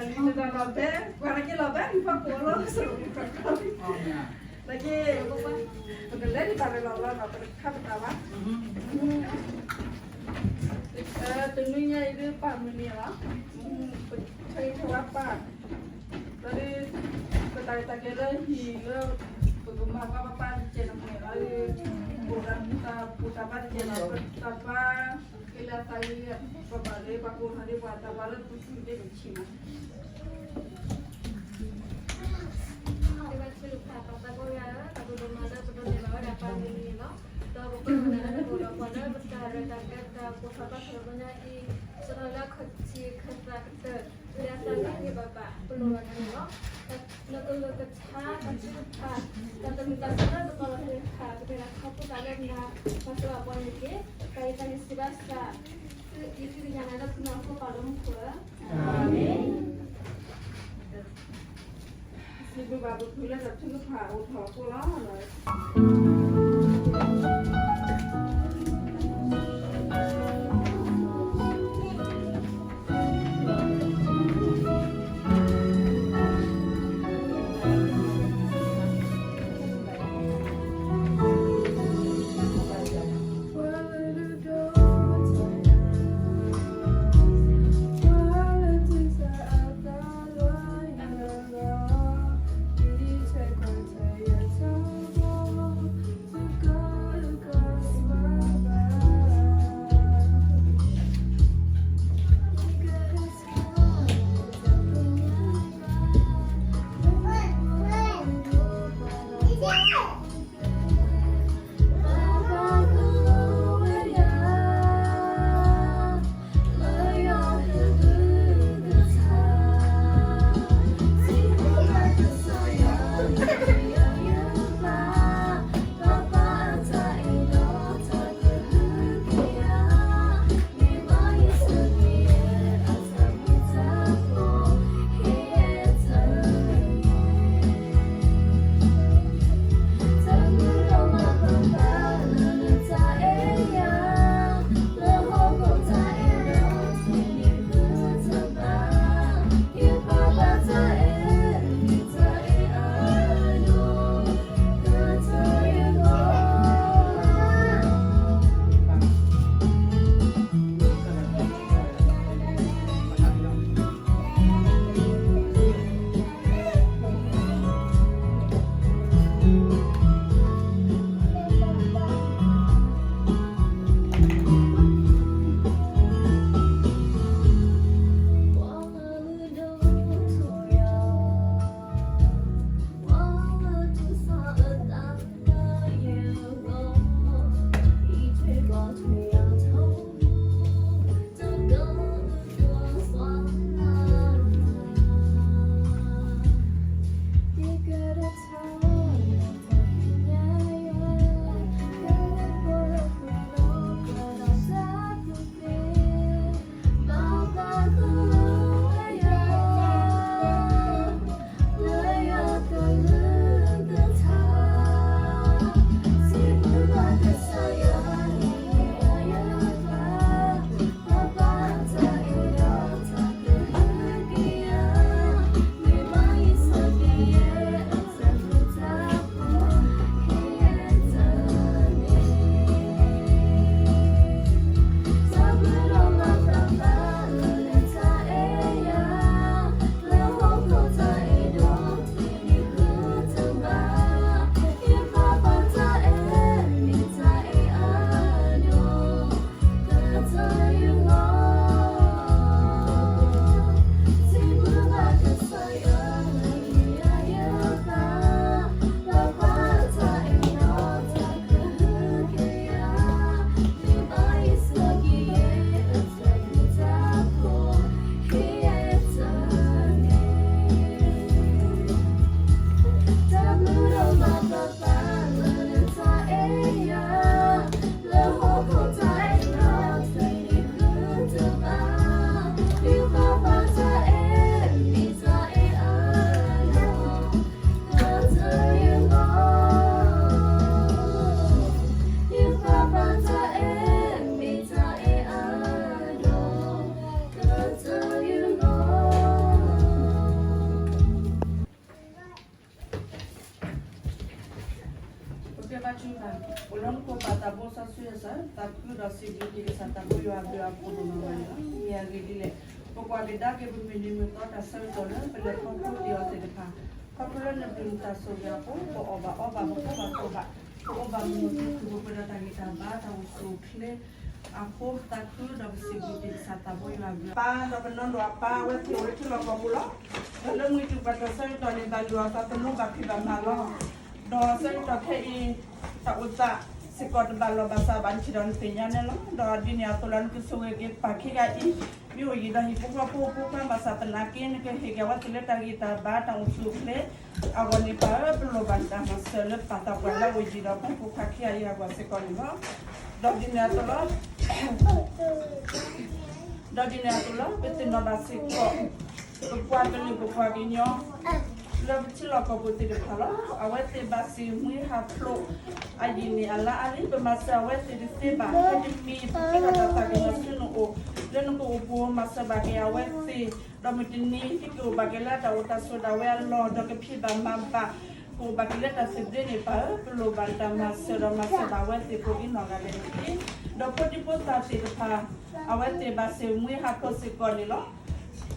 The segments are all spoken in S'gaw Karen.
တနီၤနီၤဖဲ ပှၤတက့ၢ်လီၤဖဲ ဟံၣ်ဖီခိၣ်လီၤ စရိၤ နာ်က့ ပကလဲၤဒံးဘၣ်လီၤလီၤ ပတခါပတာ်ဘၣ်. တနွံညါအံၤဒ်ပၢ်မုၢ်နံၤလီၤ. ပဆၢဂ့ၤဆၢဝါပၢ် လၢ ပတၢ်ရဲၣ်တၢ်ကျဲၤလၢဟံၣ်လၢ ပကမၤဘၣ်ပၢ်ပၢ်တကဲးန့ၣ်လီၤ. ပအိၣ်ဒီးမူတၢ်ဘူၣ်တၢ်ဘါတကဲးန့ၣ် ပတၢ်ဘါ ကလဲၤအသးလၢ ပဘၣ်လၢပှၤကိးထီၣ်ဒ်ပှၤတၢ်ဘါလၢပသူၣ်ဒ့ပဆံးမး. ဘၣ်ဆၢပၢ်သးကိယၤ တၢ်ဘျုးဒိၣ်မးလၢပဒိးန့ၢ်ဘၣ်ဝဲဒၣ်ပၢ်မုၢ်နံၤလီၤ. ဒီးပဃ့ကညးနၤလၢပအိၣ်ဒီးပှၤလၢပတၢ်ရဲၣ်တၢ်ကျဲၤတၢ်ကိးထီၣ်ဘါထီၣ်လၢညါအံၤ စရီလၢခီၣ်ထံးခၢၣ်သးကတၢၢ် လဲၤအသးလၢဂ့ၤဂ့ၤဘၣ်ဘၣ် ပလိၣ်ဘၣ်နၤန့ၣ်လီၤ. နကလုၢ်ကထါ တၢ်ထုကဖၣ် တၢ်တမုာ်တၢ်ခုၣ်လၢတတီၤလီၤသ့ၣ်တဖၣ် ကမ့ၢ်ဒၣ်ခီဖျိသးလၢနၤ ပှၤစီၤပၤန့ၣ်တက့ၢ်. တၢ်အံၤတၢ်န့ၣ်စံးဘၣ်ဆၣ် ယဃ့ကညးနၤလၢသုနီၢ်ခိပၢ်လၢမူခိၣ်ဧၢ, အၤမ့ၣ်. စံးဘျုးဘၣ်ပဖုလၢတၢ်ထုကဖၣ်အိၣ်ထီၣ်အဃိလီၤ. စီဆှံယွၤစၢ်, သးခုဒီးစံးဘျုးက့ၤကစၢ်သးဘိယွၤအဘျုးအဖှိၣ်ဒိၣ်မးလီၤ. မ့ၢ်အဂ့ၢ်ဒ်လဲၣ်, ပကွၢ်ကဒါက့ၤပမုၢ်နံၤမုၢ်သီတၢ်ဆၢကတီၢ်လၢပလဲၤခီဖျိတ့ၢ်အီၤသ့ၣ်တဖၣ်, ခီဖျိလၢနဘျုးနတၢ်ဆိၣ်ဂ့ၤအဃိ ပအီၣ်ဘၣ်အီဘၣ် ပဃိဘၣ်ဖိးဘၣ်, ပအိၣ်ဘၣ်မုာ်မုာ်ခုၣ်ခုၣ် ပပှဲၤဒီးတၢ်ဂံၢ်တၢ်ဘါတၢ်အိၣ်ဆူၣ်အိၣ်ချ့အဃိ သးခုဒီးပစံးဘျုးက့ၤကစၢ်သးဘိယွၤအဘျုးအဖှိၣ်, ဒီးပနီၢ်ဒိၣ်အပၢ်အဝဲသ့ၣ်အိၣ်လၢထံလီၢ်ကီၢ်ပူၤလီၤ. ဒီးလၢမုၢ်တူၢ်ပှၤတၢ်ဆၢကတီၢ်န့ၣ် ဘၣ်လုၢ်အီၣ်သးသမူဘၣ်ဖံးဘၣ်မၤလီၤ. ဒီးဆၢကတီၢ်ခဲအံၤ တၢ်အိၣ်သးစ့ၢ်ကီးတဘၣ်လီၢ်ဘၣ်စးဘၣ် နထံၣ်ဒီးနသ့ၣ်ညါန့ၣ်လီၤ. ဒီးဒ်န့ၣ်အသိးလီၤ နကဆိၣ်ဂ့ၤက့ၤပၢ်ခံဂၤအံၤ မ့ၢ်အိၣ်ယံၤဒီးဟံၣ်ဖိဃီဖိအဖိခွါ ဘၣ်ဆၣ်သနာ်က့ နကဟ့ၣ်က့ၤအဝဲသ့ၣ်လၢတၢ်ဂံၢ်တၢ်ဘါတၢ်အိၣ်ဆူၣ်အိၣ်ချ့ အဂီၢ်န့ၣ် ပၢ်ဧၢ ပလိၣ်ဘၣ်နတၢ်မၤစၢၤလၢပၢ်သးပှၢ်လၢအအိၣ်ယံၤဒီးပှၤဖိခွါခံဂၤအံၤအဂီၢ်စ့ၢ်ကီးန့ၣ်လီၤ. ဒီးဒ်န့ၣ်အသိးလီၤ ဒီးဒ်န့ၣ်အသိးလီၤ ပသ့ၣ်နီၣ်ဘၣ်စ့ၢ်ကီး ပပှၤကလုာ်ပပှၤကညီ လၢပထံလီၢ်ကီၢ်ပူၤသ့ၣ်တဖၣ်လီၤ. အဝဲသ့ၣ်ဘၣ်စံးမှံဟးဖျိး အယံာ်န့ၣ်အလါအါလံ ပမၤစၢၤအဝဲသ့ၣ်တသ့ဘၣ်. ဖဲတမံၤ ပဃ့ဒီးတၢ်သးကညီၤဆူနအိၣ် လၢနကအိၣ်ဖှိၣ်မၤစၢၤဘၣ်က့ၤအဝဲသ့ၣ်, ဒီးမုၢ်တနံၤ ကက့ၤအိၣ်ဘၣ်က့ၤလၢအတၢ်အိၣ်တၢ်ဆိးဒၣ်ဝဲအလီၢ် ဒီးကဖံးဘၣ်မၤဘၣ် ကအိၣ်ဘၣ်က့ၤလၢတၢ်သဘျ့န့ၣ် ပၢ်ဧၢ ပလိၣ်ဘၣ်နတၢ်မၤစၢၤဒီးမၤစၢၤဘၣ်အဝဲသ့ၣ်ကိးဒ်နီၢ်ဂၤဒဲးန့ၣ်တက့ၢ်. ဒီးဖိဒံဖိသၣ်သ့ၣ်တဖၣ် အဝဲသ့ၣ်ဘၣ်စံးမှံဟးဖျိးစ့ၢ်ကီးန့ၣ်လီၤ.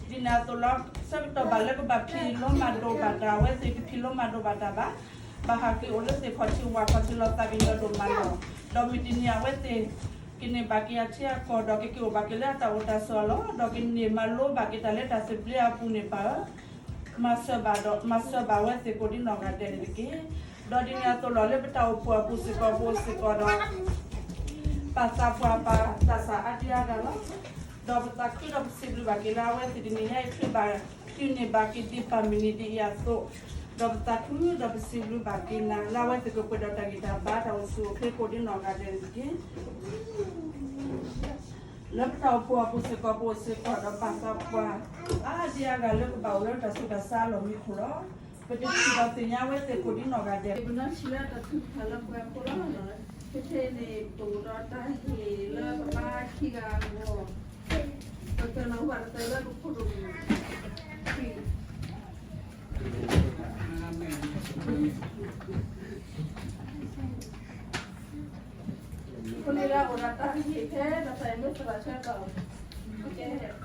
ဒ်န့ၣ်အသိးလီၤ ဆၢကတီၢ်ဘၣ်လၢကဘၣ်ဖံးလိမၤဒိးဘၣ်တၢ် အဝဲသ့ၣ်တဖံးလိမၤဒိးဘၣ်တၢ်ဘၣ်. ဘၣ်ဟးက့ၤအိၣ်လၢသ့ၣ်ခီၣ်ထံးဝၣ်ခီၣ်ထံးလီၤ သးကညီၤဒိၣ်မးလီၤ. ဒီးမုၢ်တနံၤအဝဲသ့ၣ် ကန့ၢ်ဘၣ်က့ၤအထံအကီၢ် ဒီးကက့ၤအိၣ်ဘၣ်က့ၤလၢအတၢ်အိၣ်တၢ်ဆိးအလီၢ် ဒီးကန့ၢ်မၤလိဘၣ်က့ၤတၢ်လၢတၢ်သဘျ့အပူၤန့ၣ် ပၢ်ဧၢ မၤစၢၤဘၣ်ဒီး မၤစၢၤဘၣ်အဝဲသ့ၣ်ကိးဒ်နီၢ်ဂၤဒဲးန့ၣ်တက့ၢ်. ဒီးဒ်န့ၣ်အသိးလီၤ လၢပတၢ်အိၣ်ဖှိၣ်အပူၤစ့ၢ်ကီး ပအိၣ်စ့ၢ်ကီးဒီး ပၢ်သးပှၢ်ပၢ်သးစၢ်အါဒံအါဂၤလီၤ. ဒီးပသးခုဒီးပစံးဘျုးဘၣ်က့ၤလၢအဝဲသ့ၣ်တနံၤညါအံၤ ခရံာ်ဘၣ်တုၤန့ၢ်ဘၣ်က့ၤဒံးပၢ်မုၢ်နံၤဒ်အံၤအသိး, ဒီးပသးခုဒီးပစံးဘျုးဘၣ်က့ၤနၤ လၢအဝဲသ့ၣ်ကပှဲၤဒီးတၢ်ဂံၢ်တၢ်ဘါတၢ်အိၣ်ဆူၣ်အိၣ်ချ့ ကိးဒ်နီၢ်ဂၤဒဲးန့ၣ်တက့ၢ်. လၢပတၢ်အိၣ်ဖှိၣ်အပူၤစ့ၢ်ကီး ပအိၣ်စ့ၢ်ကီးဒီးပၢ်သးပှၢ် အါဒံအါဂၤလၢကဘၣ်အိၣ်လၢတၢ်ဆူးတၢ်ဆါအလီၢ်မံခိၣ်လီၤ. ပတထံၣ်ဒီးသ့ၣ်ညါဝဲသ့ၣ်ကိးဒ်နီၢ်ဂၤဒဲး ပနီၢ်ဆံးလၢတၢ်ထုကဖၣ်လၢပှၤအဃိလီၤ. ခဲခဲအံၤန့ၣ် ပအိၣ်ဒီးတၢ်ဟ့ၣ်လၢပဘါခံဂၤအဂီၢ်, ပကနၢ်ဟူဘၣ်တၢ်လၢပခိၣ်ဒိၣ်မုၣ် ဖိလံၤလၢအအိၣ်ဒီးတၢ်ဟ့ၣ်ဖဲ တၢ်သးအံၤမ့ၢ်သရၣ်ဆၢကတီၢ် ကဲ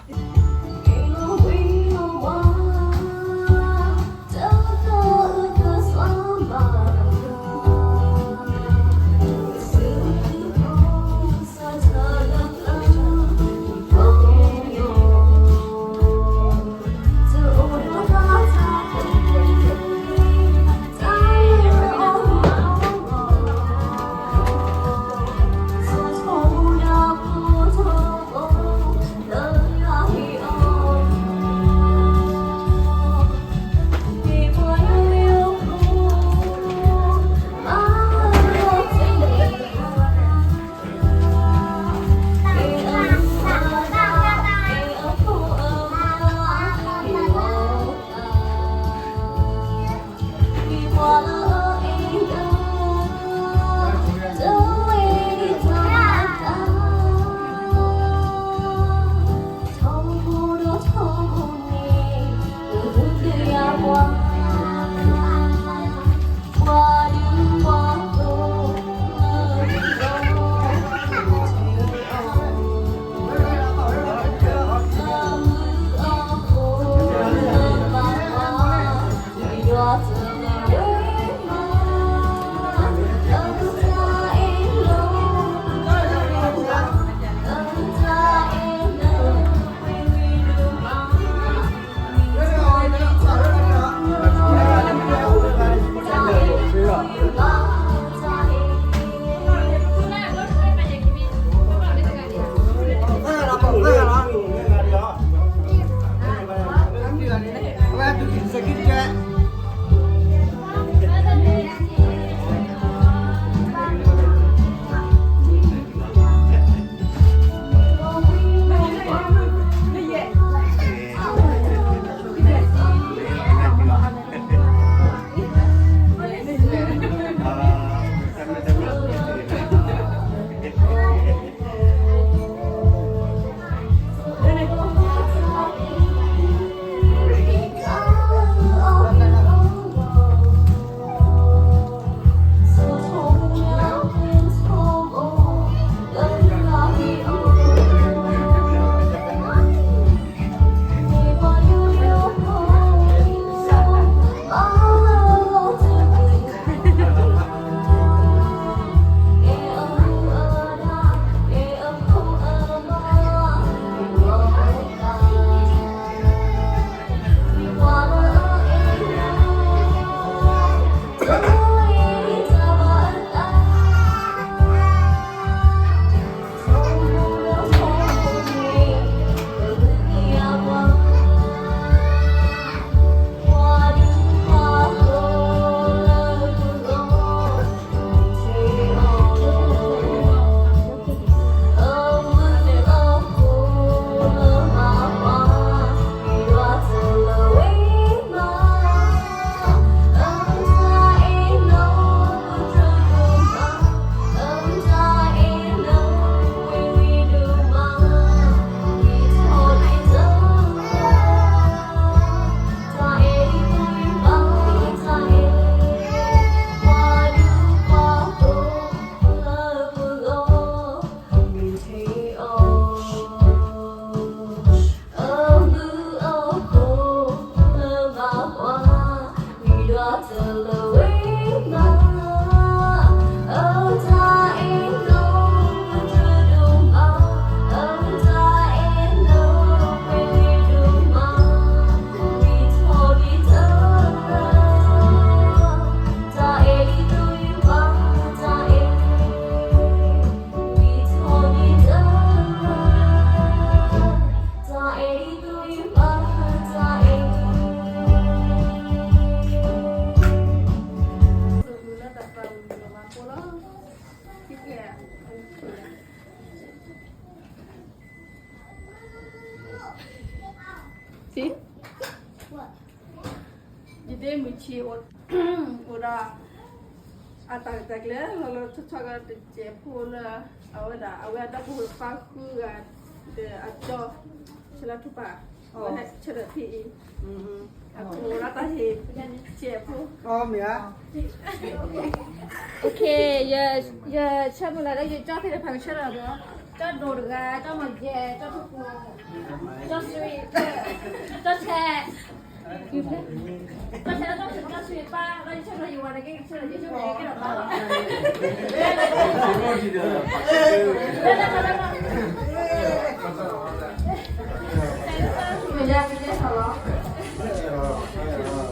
ယဒ့မုၢ်ဆံး အိၣ်ဒီး အတၢ်ကတၢၢ်ကျဲလီၤလီၤဆီဆီကတစဲးဖိလၢ အဝဲဒၣ် အဝဲအဒီပုၢ်ဝဲၢ်ခွါဃုဂၤ ဒီးအကၠီ ဆဲလၢထူပာ် အဝဲဟဲဆၢထၢၣ်ဖဲအံၤ အအိၣ်ဒီးတၢ်ဟ့ၣ်စဲးဖိ မ့ၢ်ဧါ ယဆၢမုၢ်လၢ်လၢယကၠီသ့ၣ်တဖၣ်ကဆၢထၢၣ်ဒီး ကၠီဒိၣ်တဂၤ ကၠီမီၢ်ယဲၢ် ကၠီထူပူၤ ကၠီဆွံ ကၠီဆဲး ကၠီဆဲးလၢကၠီဆွံပၢ် လၢယဆၢထၢၣ်ယဝၤန့ၣ်က့ ကဆၢထၢၣ်ယဆၢထၢၣ်ယကဲထီၣ်ပၢ်လီၤ လၢယသ့ၣ်ညါလၢ ဖိၣ်ဃဲစးတဂၤတဂၤကဲထီၣ်ဘၣ်မး ဖိၣ်ဃဲစးတ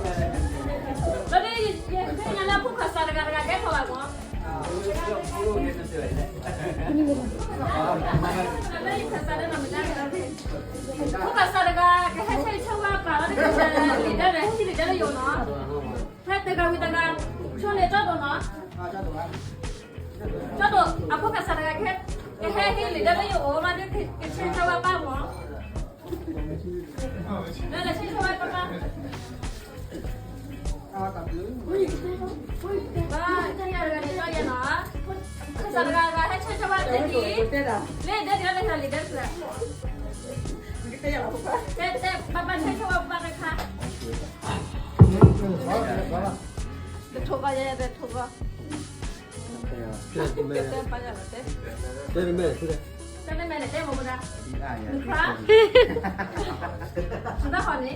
ဂၤ ကဟဲဆၢထၢၣ်ဝဲပၢ်လီၤ ကဟဲလံာ်ဒၢလၢယအိၣ်နီၤ ဖဲတဂၤဝံၤတဂၤ ဆိန့ၣ်ကၠီဒိၣ်နီၤ ကၠီဒိၣ် အဖိၣ်ဃဲစးတဂၤ ကဟဲဟ့ၣ်လံာ်ဒၢလၢယအိၣ်မး ကဆၢထၢၣ်ဝဲပၢ်မး လၢလၢဆၢထၢၣ်ဝဲပၢ် ဘၣ်ဆၢထၢၣ်တဂၤန့ၣ် ကၠီယဲၢ်နီၤ ဖိၣ်ဃဲစးတဂၤတဂၤ ဟဲဆၢထၢၣ်ဝဲတဒ် လၢဒၢဒ်လၢလံာ်ဒၢတဖျၢၣ် တဲတဲ ပၢ်ပၢ်ဆၢထၢၣ်ဝဲပၢ်တခါ တထိဘၣ်ယဲ တထိဘၣ် တဲမဲ တဲမဲ တဲမဲန့ၣ် တဲမ့ၢ်မဒၣ် နခါ နဘၣ်ဟီန့ၣ် တဲဘၣ်န့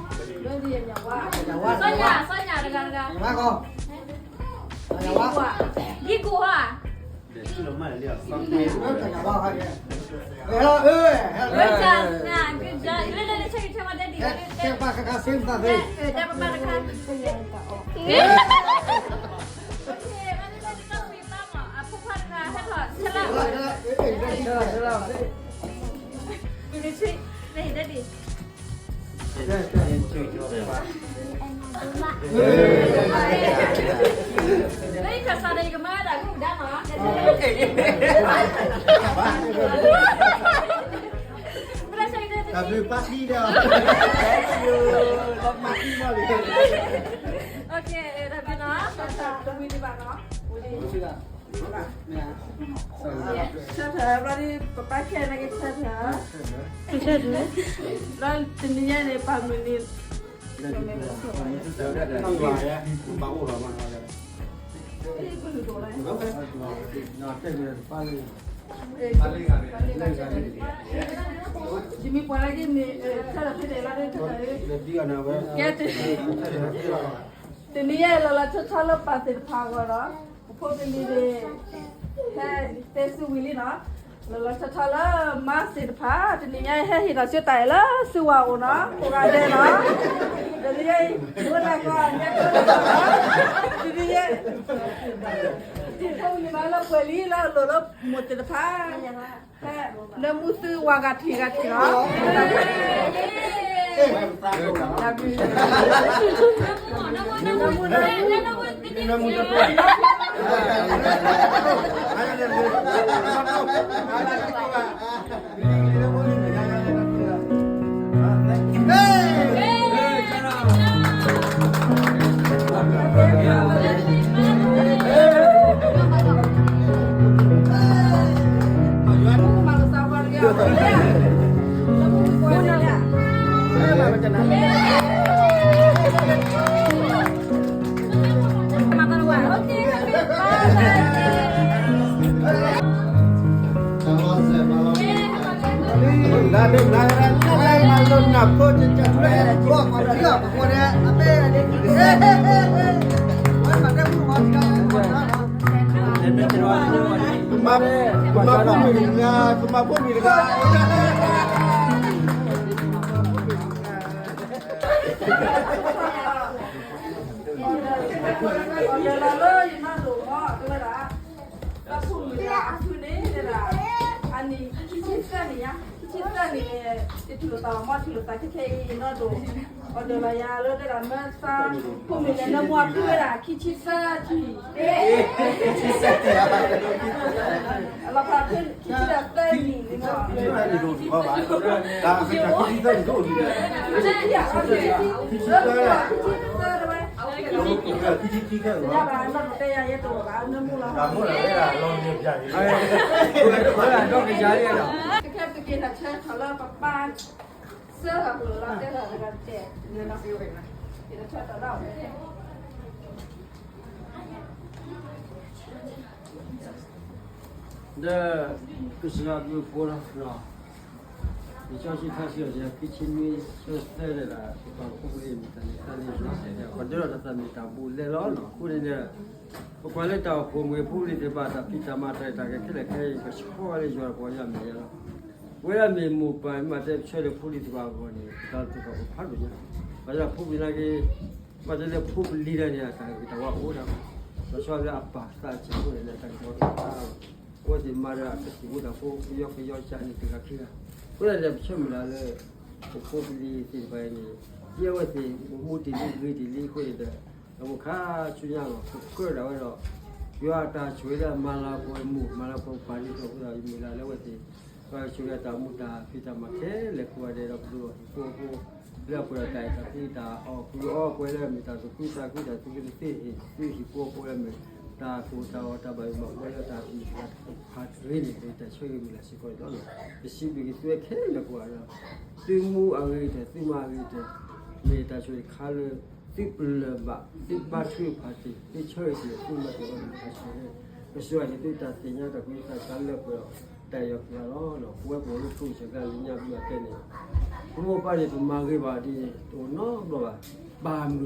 ၣ် တၢ်ဘျုး စီၤညါ စီၤညါတဂၤတဂၤ ယံကူဧါ Good job. Good job. လၢလၢလၢ ဆၢဂ့ၤဆၢဝါ daddy လၢ တဲပၢ်တခါ Okay, မ့ၢ်လၢလၢလၢ အဖိခွါတဂၤ ဟဲထီၣ် ဆဲလၢ Good job, daddy. လၢယကစၢ်ဒီးယကမၤဝဲဒၣ်မူဒါနီၤ တၢ်ဘျုးပၢ်သံဒီး လီၤမၤသံမီၢ်လံ Okay, တၢ်ဘျုးနီၤ တၢ်ဘျုးဘၣ်နီၤ ဆၢထၢၣ် ဘျီဒ် ပပၢ်ခဲန့ၣ်ကဆၢထၢၣ် ဆၢထၢၣ် ဘျီတနံၤညါန့ၣ် ပၢ်မုၢ်နံၤ ယမ့ၢ်ပှၤလၢကန့ၣ် ဆၢထၢၣ်ဖဲန့ၣ်လီၤ ကဲ တနံၤညါလီၤလီၤဆီဆီလၢပၢ်သ့ၣ်တဖၣ်အဂီၢ်ဒီး ပဖိပလံၤန့ၣ် ဟဲတဲဆူဝံၤလံနီၤ လီၤလီၤဆီဆီလၢမါသ့ၣ်တဖၣ် တနံၤညါဟဲဟ့ၣ်ထီၣ်ဆူတၢ်အဲၣ်လၢဆူဝၣ်အိၣ်နီၤ ကိးဂၤဒဲးနီၤ တနံၤညါအံၤ ဝဲဒၣ်ကီး ညါကီး တနံၤညါ ဖိပလံၤမၤလၢပှဲၤလံလၢအလိၤလၢမိၢ်သ့ၣ်တဖၣ် ဖဲလၢမူသုဝၤဂၤထံၣ်ဂၤထံၣ်နီၤ မၤဖိမုၣ်တဂၤ, ကမၤဖိမုၣ်တဂၤ. ယလီၤလၢယနီၢ်ဒိၣ်မး တဲဝဲဒၣ်, ဒီးဖိမုၣ်တဂၤအဖုန့ၣ်တဲဒၣ်, အနံၣ်ခံဆံသၢနံၣ်ညါ, ခံဆံသၢနံၣ်န့ၣ် ယထံၣ်လိာ်သးမး, ထံၣ်လိာ်သးခဲခဲအံၤ ယနီၢ်ဒိၣ်, အီၣ်ဒီးလီၤယၤလၢတဲဒၣ်မၢသး, ဖိမုၣ်န့ၣ် နၢမူအဖုဝဲဒၣ် ခံဆံသၢနံၣ်, အလီၤဖး ခံဆံသၢနံၣ်န့ၣ်မး, ခံဆံသၢနံၣ်, ခံဆံသၢနံၣ်, ခံဆံသၢနံၣ်, ခံဆံသၢနံၣ်, တယၤဘၣ် နီၢ်ဒိၣ်တဲယၤ ယဲတအိၣ်ဘၣ် နၢမူလီၤ, ခဲခဲပက့ၤတၢ်ဆၢထီၣ်လၢပပၢ်, ဆၢဂၤပူၤလီၤ တဲဂၤတဂၤတဲ, က့ၤတၢ်ဆၢထီၣ်လၢ ဒီးကစၢ်ယွၤဘျုးဖှိၣ်လီၤ, လံာ်စီဆှံခါဆူညါ ခံဆံနွံ ဆၢသၢဒၣ် ပပှၤဖိပလံၤမ့ၢ်တၢ်န့ၣ်တၢ်န့ၣ်လီၤ, ပှၤဒၢထီၣ်တၢ်သးမ့ၢ်တၢ်ဘူးလဲလီၤ. အဃိန့ၣ်ဒီး ပကွၢ်လၢတၢ်အိၣ်ဖှိၣ်မ့ၢ်ဖိပလံၤသ့ၣ်တဖၣ် တၢ်ဖံးတၢ်မၤတၢ်ရဲၣ်တၢ်ကျဲၤခဲလၢာ်ခဲအံၤ ကဆှီလၢယွၤဒီးပှၤယွၤမဲာ်ညါလီၤ. ပဝဲဒၣ်မ့ၢ်မိၢ်ပၢ်မ့ၢ်တဲဆၢဒီးဖိလံၤသ့ၣ်တဖၣ်အဂီၢ်န့ၣ် တၢ်တကီၢ်အိၣ်ဖးဒိၣ်ညါ, ဘၣ်ဆၣ်ဖိပလံၤနာ်က့ ဘၣ်တဲလၢဖိပလံၤဒၣ်န့ၣ် အတၢ်ဂ့ၤတၢ်ဝါအိၣ်ဒၣ်, လီၤဆီလၢအပၢ်သးစၢ်ဖိန့ၣ် အတၢ်ဂ့ၤတၢ်ဝါအိၣ်ဒၣ်, အဝဲသ့ၣ်မၤဒီးအကသံၣ်ဖိတၢ်ဖိ ကယီကယီကၢ်န့ၣ်တဂၤခံဂၤ, အဃိသတးဒီး ပဆၢမုၢ်လၢ်လၢ ပဖိပလံၤသ့ၣ်တဖၣ်အံၤန့ၣ် ဒ်အဝဲသ့ၣ်မူတ့ၢ်လံဂ့ၤတ့ၢ်လံအဃိန့ၣ်ဒီး အမိၢ်ခါဆူညါလီၤ ကကၢၢ်ဒၣ်ဝဲဒီး ယွၤအတၢ်ဆိၣ်ဂ့ၤလၢအမၤလၤကပီၤမိၢ် မၤလၤကပီၤပၢ်ဒ်သိးအဃိသတး ယမုၢ်လၢ်လၢအဝဲသ့ၣ် ပှၤဆိၣ်ဂ့ၤအတၢ်မူတၢ်ဖံးတၢ်မၤခဲလၢာ်ကိးဂၤဒဲးဒီး ပဒိၣ်အဟံၣ်ဖိဃီဖိ လၢအပှဲၤဒီးတၢ်အဲၣ်တၢ်ကွံတၢ်အီၣ်ကုၢ်အီပှဲၤလၢအမ့ၢ်တၢ်သူၣ်ခုသးခုတၢ်သူၣ်ခုသးခု ဟံၣ်သူၣ်ဟံၣ်ဖိအဃိလၢအမ့ၢ် တၢ်ကိၢ်တၢ်ဂီၤတၢ်ဘၣ်ယိၣ်ဘၣ်ဘှီလၢတၢ်အုၣ်က့ၤခးတရံးန့ၣ် တၢ်ဆိၣ်ဂ့ၤမုၢ်လၢ်စ့ၢ်ကီးန့ၣ်လီၤ. ပစံးဘျုးက့ၤသုဝဲခဲလၢာ်ကိးဂၤဒဲး သုမူအဂ့ၤကတၢၢ် သုမါအဂ့ၤကတၢၢ် မ့ၢ်တၢ်ဆိၣ်ဂ့ၤတခါလၢ သုပလၢၢ်ဘၣ် သုဘါထုကဖၣ်တ့ၢ် သုဆၢဂ့ၤတ့ၢ် သုမၤတ့ၢ်အီၤန့ၣ် တၢ်ဆိၣ်ဂ့ၤ ကစၢ်ယွၤဟ့ၣ်သုတၢ်သ့ၣ်ညါတၢ်ကွံသးစၢ်လၢပှဲၤဒီး တၢ်အဲၣ်ယွၤပျံၤယွၤလီၤ. ပဝဲပအိၣ်လၢထူကစၢၢ်ကါလၢညါဘျုးအကဲန့ၣ် ပမိၢ်ပၢ်န့ၣ် ပမၤဂ့ၤဘၣ်ဒ်န့ၣ် တအိၣ်နီတဘျီဘၣ်.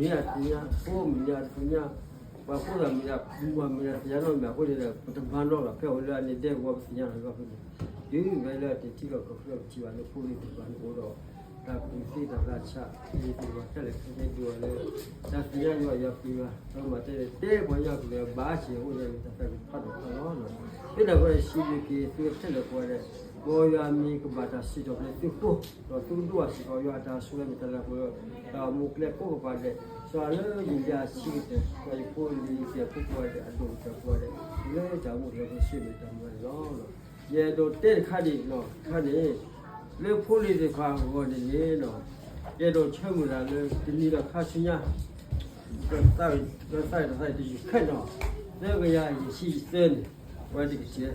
ပၢ်မုၢ်န့ၣ်အတသ့ၣ်ညါ ဖိမုၢ်န့ၣ်အတသ့ၣ်ညါ ပှၤဖိသၣ်မုၣ်န့ၣ် မုၢ်မုၢ်န့ၣ်တသ့ၣ်ညါနီတမံၤအဃိန့ၣ်ဒီး ပတမၤနီတဘျီဘၣ် ဖဲအိၣ်လၢအန့ၣ်ဒဲကဝီၤပသ့ၣ်ညါလီၤအဃိန့ၣ် တုၤဖဲလၢအတထံၣ်လီၤကီၢ်ချၢပထံၣ်ဘၣ်လၢဖိလံၤသ့ၣ်တဖၣ်န့ၣ်အိၣ်ဒီး တၢ်ကူၣ်သ့တၢ်သးဆး လံၤသ့ၣ်တဖၣ်ခဲလၢာ်ခဲဆ့ဒိၣ်လၢ တၢ်သ့ၣ်ညါယွၤယွၤပျံၤယွၤ ဒီးမၤတဲတဲပှၤညၣ်ပူၤလၢဘၣ်ဆ့အဃိန့ၣ် မ့ၢ်တၢ်သးကဖးဒိၣ်ဖးလီၤ. ဖဲန့ၣ်အဃိဒီး စံးဘျုးက့ၤသုဝဲခဲလၢာ်ကိးဂၤဒဲး မ်ယွၤအမံၤကဘၣ်တၢ်စံးထီၣ်ပတြၢၤသုဃိ ဒီးသုကဒိၣ်ဘၣ်စ့ၢ်ကီးယွၤအတၢ်ဆိၣ်ဂ့ၤမ့ၢ်တၢ်လၢပှဲၤဒီး တၢ်အိၣ်မူကျဲကိးကပၤဒဲး စှၤလၢယယၤဆံးကတၢၢ် ဒီးယဖိလံၤယသ့ၣ်အဖိကိးဂၤဒဲး အဒိၣ်ကတၢၢ်ကိးဂၤဒဲး လၢတၢ်အိၣ်မူလၢပဆၢမုၢ်တၢ်မုၢ်လၢ်န့ၣ်လီၤ. ယအဲၣ်ဒိးတဲတခါဒ်န့ၣ် တခါန့ၣ် လၢဖိလံၤသ့ၣ်တဖၣ်အဂီၢ်န့ၣ်န့ၣ် ယအဲၣ်ဒိးဆၢမုၢ်လၢ်လၢ တနံၤဒီးခါဆူညါ သးသးတသးတယူၢ်ခဲနီၤ သၢကယၤယဲၢ်ဆံယသၢန့ၣ် အဝဲတကဆံး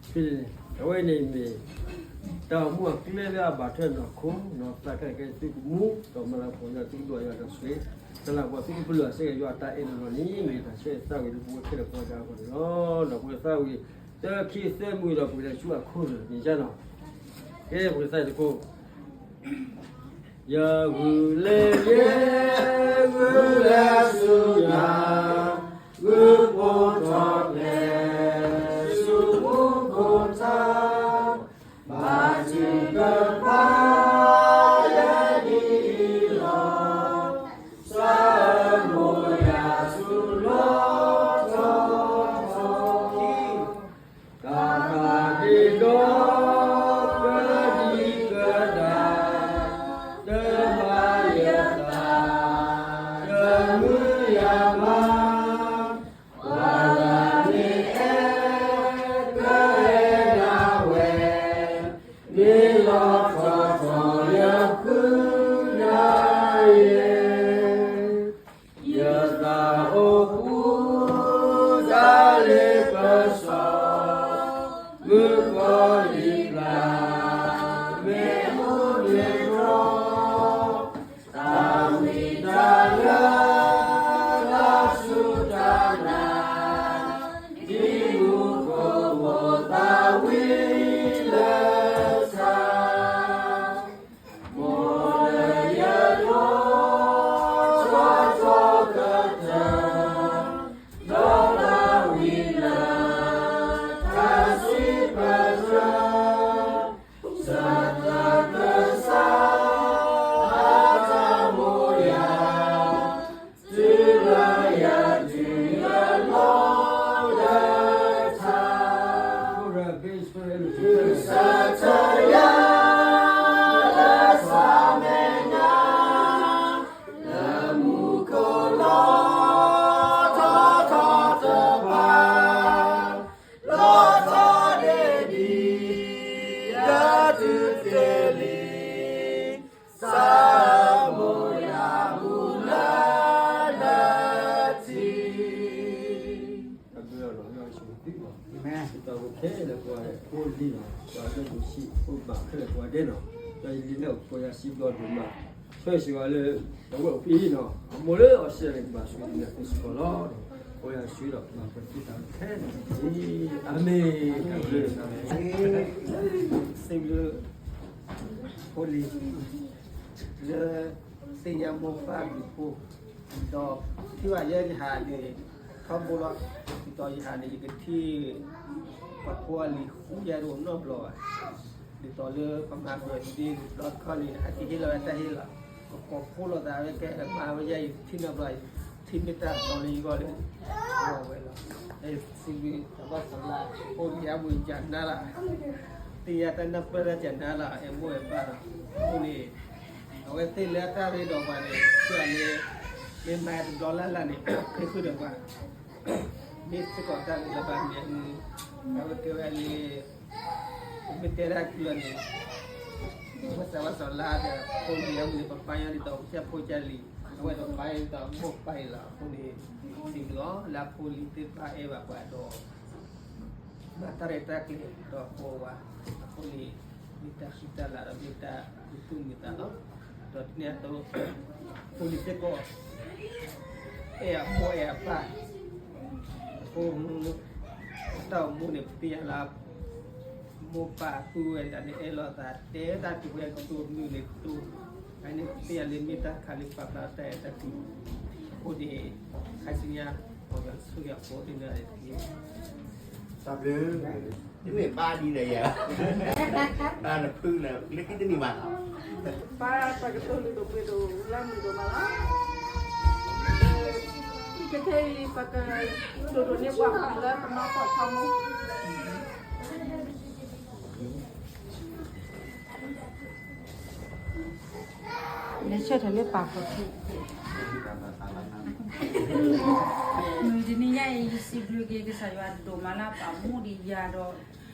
ဖဲန့ၣ် အဝဲန့ၣ်မ့ၢ် တၢ်အိၣ်မူအကျဲလၢအဘၣ်ထွဲနီၢ်ခိ နီၢ်သးခဲလၢာ်ခဲဆ့ သုကမူ ဒီးမၤလၤကပီၤယွၤ သုကဒိၣ်ယွၤတၢ်ဆိၣ်ဂ့ၤ တၢ်လၤကပီၤသုကပလၢၢ်အစ့ၢ်ကီးယွၤအတၢ်အဲၣ်လီၤလီၤန့ၣ် မ့ၢ်တၢ်ဆၢသးဝံၤလၢပဝဲခဲလၢာ်ကိးဂၤဒဲးအဂီၢ်န့ၣ်လီၤ. ဒီးပှၤသးဝံၤ သၢခံသၢမုၢ်ဒီးပကလဲၤဆူအခိၣ်သ့ၣ်န့ၣ်နီၤ ကဲပှၤသးတခိၣ် ယဂုာ်လၢယဲ ဂုာ်လၢဆူညါ ဂုာ်ပိာ်ထီၣ်ကျဲ ဆူမူခိၣ်ထါ ဘါထုကဖၣ် ယဲဒ်အံၤလီၤ ဆၢမိၢ်ယၤဆူလီၤထီၣ်ထီၣ် တၢ်သးဒ့ဒီ ကဒံကဒါ တဘၣ်ယသး တမုာ်ယမါ ပှၤလၢမ့ၢ်အဲၣ် ကအဲၣ်ဒၣ်ဝဲ မ့ၢ်လီၤထီၣ်ထီၣ်ယဖုဒၣ်ယဲ ယသးအိၣ်ပူၤ တၢ်လ့ပစီ မုၣ်ကီၤလံၢ်ပျၢ် မ့ၣ်အူမ့ၢ်တြီ တၢ်ဝံတၢ်လၢ တၢ်စူၢ်တၢ်နာ် ဒ်မူခိၣ်မိၢ်သးဝံလၢဆါ မိၢ်လၢယဒိၣ် ထီထီကတၢၢ် ဒီးသးဝံလၢ တၢ် ဒ်သိးပခဲလၢာ်ပှၤဖိလံၤနီၤ, ပှၤလၢဒိၣ်ဆံးဖိဘၣ်ခဲလၢာ်ပှၤဒဲးနီၤ, ဒီးယလံၤလၢအဖိယၤစံးဘျီဒိၣ်မး, ဆၢစ့ၢ်ကီးလၢ အဝဲအိၣ်ဖဲအံၤနီၤ, အမိၢ်လၢအီၣ်စံးန့ၣ် ကဘၣ်ဆိၣ်ဂ့ၤန့ၣ် အဖိစ့ၢ်ကီးလီၤ. အဃိယၤစံးဒီး ပှၤပှဲၤသုတၢ်ခဲလၢာ်တက့ၢ်. အၤမ့ၣ်. စံးဘျုး ဖိလံၤ လၢသ့ၣ်ညါမိၢ်ပၢ်ဘျုးဖှိၣ်, ဒီးထံၣ်ဘၣ်ယဲယဟးန့ၣ် ထီဘိလီၤ, ဒ်သိးယဟးန့ၣ် ယကထံၣ် ပှၤဖိအလံၤဃူယၤတအိၣ်နီတဘျီဘၣ်, ဒ်သိးလၢပမၤဘၢၣ်ဒ့တဘျီတခီၣ်န့ၣ် အကဟ့ၣ်လီၤဝဲတၢ်ဟ့ၣ်လီၤ, ကကိးဖှိၣ်လိာ်သးဝဲကဲမၤဝဲယၤ ယထံၣ်နီတဘျီ, ထံၣ်မ့ၢ်တၢ်တီလၢယဂီၢ်လၢ ဝဲလီၤ, စံးဘျုးတၢ်ဘၣ်သးလၢ ဖိလံၤအဝဲကနၤလီၤ, သ့ၣ်ညါတၢ်နၢ်ပၢၢ်တၢ်ကနၤလီၤ အဲၣ်မိၢ်အဲၣ်ပၢ်လီၤ, အဃိန့ၣ် အဝဲသ့ၣ်လၢတၢ်ရ့ဒီးပှၤန့ၣ် ဆၢလၢ မ့ၢ်မၤတဘျီလၢ်လၢ်န့ၣ် ဃ့ဃုာ်ဒီးပှၤ, မ့ၢ်စ့ၢ်ကီးတၢ်ဂ့ၤလၢဘၣ်မနုၤအမံၤ, အဝဲကဲဝဲလၢ ပမ့ၢ်တဲဒၣ်ကလၢာ်န့ၣ် ပဘၣ်သးဘၣ်သးလၢဒီး ဖိလံၤအမံၤန့ၣ် ပပာ်ညီဒ်သိးကစၢ်ဖိကစၢ်လံၤ, အဝဲဒီးပာ်ညီဒ်သိးမိၢ်ပၢ်အံၤလီၤ. အဃိန့ၣ် စံးဘျုးအီၤလၢအဖိလံၤသ့ၣ်တဖၣ်အဲၣ်ဘၣ်ပှၤဒီး မၤတၢ်ရဲၣ်တၢ်ကျဲၤဒီးကိးဝဲ, အဃိန့ၣ် မ့ၢ်တၢ်ဃံတၢ်လၤဒီးမ့ၢ်တၢ်သူၣ်မံသးလီၤ. ဒီးတနံၤအံၤ ဖိလံၤစ့ၢ်ကီး အဲၣ်အမိၢ်အဲၣ်အပၢ်, အဃိ တၢ်အိၣ်မူန့ၣ် ပသ့ၣ်ညါလၢ မိၢ်ပၢ်သူဝဲဒၣ်န့ၣ် အဲၣ်လိာ်သး တဲတၢ်တုၤဝဲကတိၤမုာ်န့ၣ်ကတိၤ, အန့ၣ်ပသ့ၣ်ညါလၢမ့ၢ်တၢ်ခးလၢ ပာ်ဖျါတၢ်အဲၣ်တၢ်ကွံ, အဃိန့ၣ် ခါဆူညါ ပှၤကဆိၣ်ဂ့ၤအဖိသ့ၣ်တဖၣ်န့ၣ်တက့ၢ်. တၢ်ဘျုး, တမ့ၢ်ဘါဒ်လဲၣ်ယၤ, တၢ်နဖုလၢ လၢခံတနံၤဘၣ်လီၤ. ပၢ်တၢ်ကတိၤလုၢ်ဒိၣ်ပှ့ၤဒိၣ်လၢမုၢ်ဒိၣ်မးလီၤ. ခဲခဲအံၤ ပကဒိၣ်ဒိၣ်န့ၢ်ပှၤခီၣ်လၢပနီၢ်ကီၢ်ခီမူ လဲၤဆၢထၢၣ်လၢပၢ်ခီၣ်ထံး, မုၢ်တနံၤညါအံၤ ယစံးဘျုးက့ၤကစၢ်ယွၤဒိၣ်မးလၢပာ်မူဒံးယၤဒီး ဒုးထံၣ်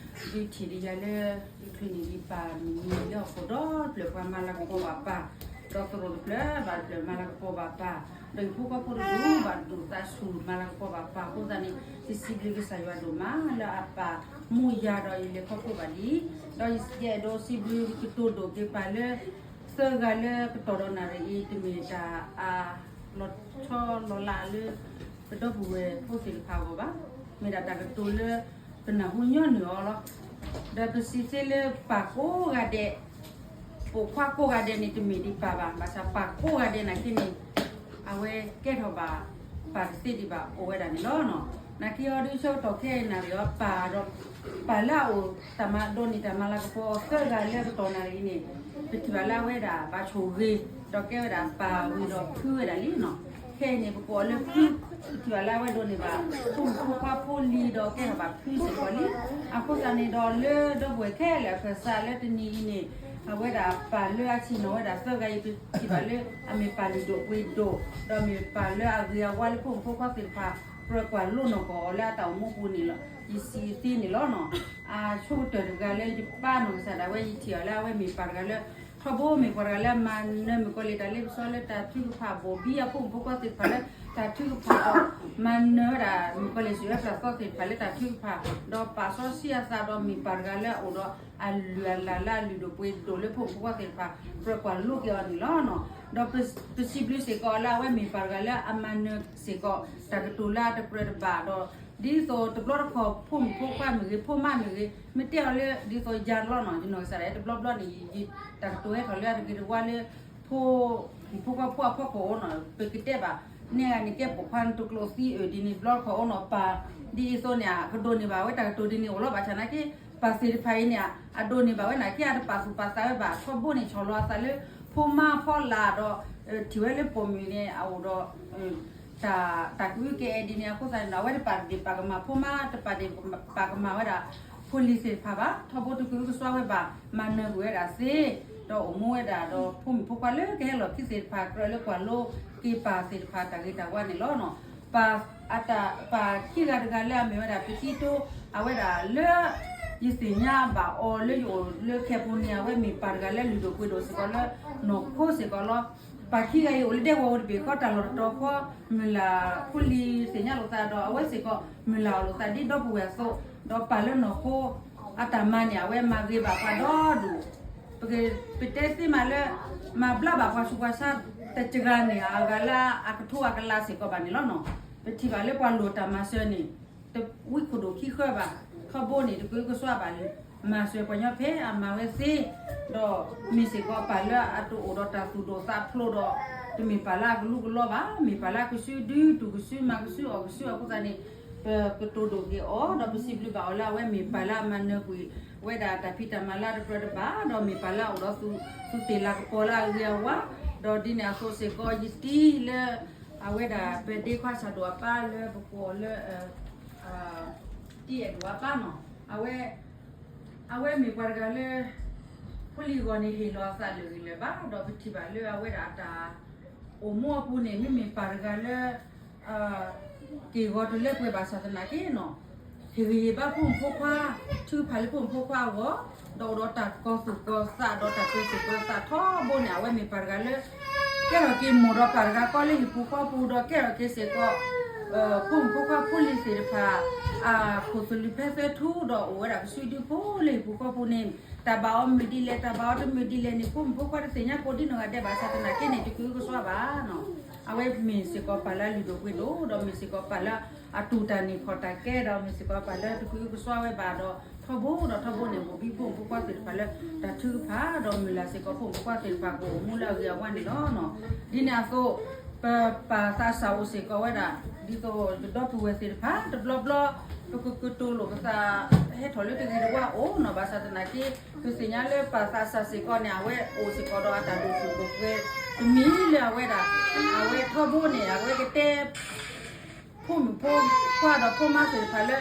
ဒံးယၤလၢ ယချုးန့ၣ်ဒံးပၢ်မုၢ်နံၤလၢဟီၣ်ခိၣ်ဒီဖျၢၣ် ပှၤမၤလၤကပီၤဘၣ်ပၢ်, ဒီးသရိာ်တဖျၢၣ်ဘၣ်တဖျၢၣ်မၤလၤကပီၤဘၣ်ပၢ်, ဒီးယဖိဃီဖိတဒူၣ်ဘၣ်တဒူၣ်သးဆူၣ်မၤလၤကပီၤဘၣ်ပၢ်အဃိသတးန့ၣ် ယစံးဘျုးကစၢ်ယွၤဒိၣ်မးလၢအပာ်မူယၤဒီးယလဲၤခီဖျိဘၣ်ဒ်အံၤ, ဒီးယအဲၣ်ဒိးစံးဘျုးကတိၤဒိၣ်က့ၤပၢ်လၢ သၢဂၤလၢကတီၢ်ဒီးနၣ်ရံၣ်အံၤ တမ့ၢ်တၢ်အလီၤဆီလီၤလးလၢ ပဒီပုၢ်ဝဲၢ်ဖိသ့ၣ်တဖၣ်အဂီၢ်ဘၣ်, မ့ၢ်ဒၣ်တၢ်ကတိၤလၢ ပနၢ်ဟူညီနုၢ်အီၤလီၤ. ဒီးပစံးသ့လၢပၢ်ကိးဂၤဒဲး ပိာ်ခွါကိးဂၤဒဲးန့ၣ် တမ့ၢ်ဒံးပၢ်ဘၣ်, ဘၣ်ဆၣ်ပၢ်ကိးဂၤဒဲးနာ်က့န့ၣ် အဝဲကဲထီၣ်ဘၣ်ပၢ်တသ့ဒံးဘၣ် အိၣ်ဝဲဒၣ်န့ၣ်လီၤ. နာ်က့အီၤဒုးဆၢကတီၢ်ခဲအံၤနၣ်ရံၣ်အီၤ ပၢ်ဒီး ပၢ်လၢအအိၣ်တၢ်မၤဒိးန့ၢ်တၢ်မၤလၤကပီၤသၢဂၤလၢကတီၢ်နၣ်ရံၣ်အံၤန့ၣ် ပထံၣ်ဘၣ်လၢအဝဲဒၣ်ဘၣ်ဆိၣ်ဂ့ၤ ဒီးကဲဝဲဒၣ်ပၢ်ဝံၤဒီးဖုဝဲဒၣ်လံနီၤ. ခဲအံၤန့ၣ် ပကိးအီၤလၢဖု, ပထံၣ်ဘၣ်လၢအဝဲဒိးန့ၢ်ဘၣ် ဖိမုၣ်ဖိခွါဖိလံၤဒီးကဲထီၣ်ဘၣ်ဖုစ့ၢ်ကီးလံ. အဃိသတးန့ၣ်ဒီးလၢဒီပုၢ်ဝဲၢ်ခဲလၢာ်အကစၢ် လၢတနံၤအံၤန့ၣ် အဝဲဒၣ်ပၢ်လၢအဆံၣ်နီၤဝဲဒၣ်သၢဂၤအံၤ ပထံၣ်ဘၣ်လၢအမ့ၢ်ပၢ်လုၢ်ဒိၣ်ပှ့ၤဒိၣ် ဒီးမ့ၢ်ပၢ်လၢအဂ့ၤအဝါလၢဖိမုၣ်ဖိခွါသ့ၣ်တဖၣ် ကြၢးကွၢ်လိနီၢ်ကီၢ်အီၤလၢအတၢ်အိၣ်မူပူၤန့ၣ်လီၤ. ယစံးသ့န့ၣ်လီၤနီၤ. အဆိကတၢၢ်တဂၤလၢယပၢ်နီၢ်ကစၢ်ဒၣ်ဝဲ ယထံၣ်အီၤလၢအဝဲမ့ၢ်ပၢ်တဂၤလၢ ထီဘိမ့ၢ်ပှၤတဂၤလၢအမၤနၢၤမုၣ်ကီၤလံၢ်တၢ်လ့ပစီလၢတၢ်ထုကဖၣ် ဘိၣ်ဘံအဖိမုၣ်ဖိခွါသ့ၣ်တဖၣ်လၢတၢ်ထုကဖၣ်ဒီး မၤနၢၤဝဲဒၣ်မုၣ်ကီၤလံၢ်စံးဝဲပျၢ်သီသ့ၣ်တဖၣ်လၢတၢ်ထုကဖၣ် ဒီးပာ်စီဆှံအသးဒီးမ့ၢ်ပၢ်တဂၤလၢအအိၣ်ဒီး အလုၢ်အလၢ်လၢအလုၢ်ဒိၣ်ပှ့ၤဒိၣ်လၢဖိမုၣ်ဖိခွါသ့ၣ်တဖၣ် ကြၢးကွၢ်လိက့ၤအီၤန့ၣ်လီၤ. ဒီးပစံးဘျုးစ့ၢ်ကီးအီၤလၢအဝဲမ့ၢ်ပၢ်တဂၤလၢအမၤနၢၤစ့ၢ်ကီး တၢ်ကတိၤလၢအတကြၢးတဘၣ်ဒီး ဒ်သိးတဘျီတခီၣ်ဖိမုၣ်ဖိခွါမ့ၢ်ဂ့ၤ ဖိမါမ့ၢ်ဂ့ၤ မ့ၢ်တဲအီၤလၢဒ်သိးယၤလီၤနီၤ. ယနီၢ်ကစၢ်ဒၣ်တဘျီဘျီန့ၣ် တၢ်ကတိၤဟဲထီၣ်လၢအတဂ့ၤတဝါလၢ ဖိမုၣ်ဖိခွါဖိအဖီခိၣ်နီၤ ပကတဲဘၣ် န့ၢ်ဂၤန့ၣ်ကဲပိာ်ခွါနတကျိးသံအၢၣ်ဒ်န့ၣ် တဘျီတခီၣ်အိၣ်နီၤ ပၢ်ဒ်အံၤသိးန့ၣ် ကဒိးန့ၢ်ဘၣ်ဝဲတၢ်ကတိၤဒ်န့ၣ်အိၣ်လီၤ. ဘၣ်ဆၣ်နာ်က့ ပၢ်သ့ၣ်တဖၣ်အံၤန့ၣ် အဒိးန့ၢ်ဘၣ်ဝဲနာ်က့ အတပာ်သူၣ်ပာ်သးဝဲဘၣ် ထီဘိန့ၣ် ဆီၣ်လီၤအသးလၢ ဖိမါဖီလာ်ဒီး ထံၣ်ဝဲလၢပိာ်မုၣ်န့ၣ် အအိၣ်ဒီး တၢ် တၢ်ကအုကအဲၣ်ဒ်န့ၣ် အဃိသတးန့ၣ်ဒီး အဝဲတပာ်ဒ့ၣ်ပာ်ကမၣ် ဖိမါတပာ်ဒ့ၣ်ပာ်ကမၣ်ဝဲဒၣ် ဖိလံၤသ့ၣ်တဖၣ်ဘၣ် ထီဘိတကအုကစွါဝဲဘၣ် မၤနၢၤကွံာ်ဝဲဒၣ်သ့ ဒီးအိၣ်မူဝဲဒၣ်ဒီး ဖိမုၣ်ဖိခွါလၢကဟဲလီၢ်ခံသ့ၣ်တဖၣ် ကြၢးလၢကွၢ်လိက့ၤပၢ်သ့ၣ်တဖၣ် တၢ်ဂ့ၤတၢ်ဝါန့ၣ်လီၤ. ပၢ် အတၢ် ပၢ်ခံဂၤတဂၤလၢအမ့ၢ်ဝဲဒၣ် ပကံတိ အဝဲဒၣ်လၢ ယသ့ၣ်ညါဘၣ်အီၤလၢယအိၣ်လၢခဲပူၤန့ၣ် အဝဲမ့ၢ်ပၢ်တဂၤလၢလုၢ်ဒိၣ်ပှ့ၤဒိၣ်စ့ၢ်ကီးလၢ နီၢ်ခိစ့ၢ်ကီးလီၤ. ပှၤခံဂၤအံၤအိၣ်လၢဒဲကဝီၤအိၣ်တဘ့ၣ်ဃီ တၢ်လီၢ်တတီၤဃီ မုၢ်လၢ်ဖိလံၤသ့ၣ်ညါလိာ်သးဒီး အဝဲစ့ၢ်ကီး မုၢ်လၢ်အီၣ်လိာ်သးဒ်ဒီပုၢ်ဝဲၢ်အသိး, ဒီးပာ်လၢနီၢ်ခိ အတၢ်မၤန့ၣ် အဝဲမၤဂ့ၤဘၣ်ပှၤဒီဒူၣ်, ပက, ပတဲသ့မးလၢ မၤဘျါဘၣ်ပှၤဆူးပှၤဆါ တစှၤန့ၢ်အဂၤလၢအကထိအကလးစ့ၢ်ကီးဘၣ်န့ၣ်လီၤနီၤ. ပထံၣ်ဘၣ်လၢပှၤလိၣ်တၢ်မၤစၢၤန့ၣ် တဝံခိၣ်ဒိၣ်ခံဃၢဘၣ်, ထီဘိန့ၣ် တကုကစွါဘၣ်လံ, မၤစၢၤပှၤညီဖဲအမၤဝဲသ့, ဒီးမ့ၢ်စ့ၢ်ကီးပာ်လၢအတအိၣ်ဒီးတၢ်သူၣ်ဒိၣ်သးဖျိးဒီး တမ့ၢ်ပာ်လၢအကလူကလီဘၣ်, မ့ၢ်ပာ်လၢအကစုဒု တူၢ်ကစု မၤကစု အီၣ်ကစု အဃိသတးန့ၣ် ပကတိၤဒိၣ်က့ၤအီၤ ဒီးပစံးဘျုးဘၣ်အီၤလၢအဝဲမ့ၢ်ပာ်လၢအမၤနၢၤကွံာ် ဝဲဒၣ်တၢ်ဖံးတၢ်မၤလၢအတကြၢးတဘၣ်, ဒီးမ့ၢ်ပာ်လၢအအိၣ်ဒီးသူ, သူသ့ၣ်လၤကပီၤလၢအဂ့ၤအဝါ, ဒီးဒ်န့ၣ်အသိးစ့ၢ်ကီး ယတံၤလၢ အဝဲဒၣ်ပဒ့ခွါဆၣ်ဒိၣ်အပၢ်လၢ ပကိးလၢ တံၤအဲၣ်ဒိၣ်အပၢ်နီၤ, အဝဲ, အဝဲမ့ၢ်ပှၤတဂၤလၢ ဖိလံၤအဂီၢ်န့ၣ် ဟ့ၣ်လီၤအသးလၢာ်ဂ့ၤလၢာ်ဘၣ်, ဒီးပထံၣ်ဘၣ်လၢအဝဲဒၣ်အတၢ်အိၣ်မူအပူၤန့ၣ် မ့မ့ၢ်ပှၤတဂၤလၢ က့ၢ်ဂီၤတလၢပှဲၤဘၣ်ဆၣ်သနာ်က့နီၤ, ဟ့ၣ်ဂံၢ်ဟ့ၣ်ဘါဖိမုၣ်ဖိခွါ, ထုကဖၣ်လၢဖိမုၣ်ဖိခွါအဂီၢ်, ဒီးအိၣ်ဒီးတၢ်ကီၤသူၣ်ကီၤသး ဒီးတၢ်ပၢၤသူၣ်ပၢၤသးထီဘိန့ၣ် အဝဲမ့ၢ်ပှၤတဂၤလၢ ကဲထီၣ်က့ၤမိၢ်ဒီးပၢ်တဂၤဃီလၢဟံၣ်ပူၤဃီပူၤ ဒီးကဲထီၣ်က့ၤစ့ၢ်ကီး ဖိမုၣ်ဖိခွါဖိလံၤသ့ၣ်တဖၣ် အခိၣ်သလုးဖဲသၢထူ ဒီးအိၣ်ဝဲဒၣ်ကစုဒုဖိလၢဟံၣ်ပူၤဃီပူၤန့ၣ် တၢ်ဘၣ်အီၤမုာ်ဒ်လဲၣ် တၢ်ဘၣ်အီၤတမုာ်ဒ်လဲၣ်န့ၣ် ဖိမုၣ်ဖိခွါတသ့ၣ်ညါကိးဒ်နီၢ်ဂၤဒဲးဘၣ်ဆၣ်သနာ်က့န့ၣ် တကအုကစွါဘၣ်နီၤ. အဝဲမ့ၢ်စ့ၢ်ကီးပာ်လၢအလုၢ်ဒိၣ်ပှ့ၤဒိၣ် ဒီးမ့ၢ်စ့ၢ်ကီးပာ်လၢအတူၢ်တၢ်န့ၢ်ခီၣ်တၢ်ကဲ ဒီးမ့ၢ်စ့ၢ်ကီးပာ်လၢတကအုကစွါဝဲဘၣ်ဒီး ထီဘိဒီးထီဘိန့ၣ် ဘိၣ်ဘံဖိမုၣ်ဖိခွါသ့ၣ်တဖၣ်လၢတၢ်ထုကဖၣ် ဒီးမုၢ်လၢ်စ့ၢ်ကီးဖိမုၣ်ဖိခွါသ့ၣ်တဖၣ်ကအိၣ်မူလၢအဂ့ၤအဝါန့ၣ်လီၤ. ဒ်န့ၣ်အသိး ပပာ်သးစၢ်အိၣ်စ့ၢ်ကီးဝဲဒၣ် ဒ်သိးဒီပုၢ်ဝဲၢ်သ့ၣ်တဖၣ် တဘျီဘျီ ပကကတိၤလိာ်ပသး ဟဲထီၣ်လၢတဂ့ၤတဝါအိၣ်နီၤ ဘၣ်ဆၣ်သနာ်က့ ပသ့ၣ်ညါလၢပာ်သးစၢ်စ့ၢ်ကီးန့ၣ် အဝဲအိၣ်စ့ၢ်ကီးဒီးအတၢ်ဒိၣ်တုာ်ခိၣ်ပှဲၤ တမံၤလၢအဝဲဒၣ် အဝဲထီဘိန့ၣ် အဝဲကတဲ ဖိမုၣ်ဖိခွါဒီးဖိမါသ့ၣ်တဖၣ်လၢ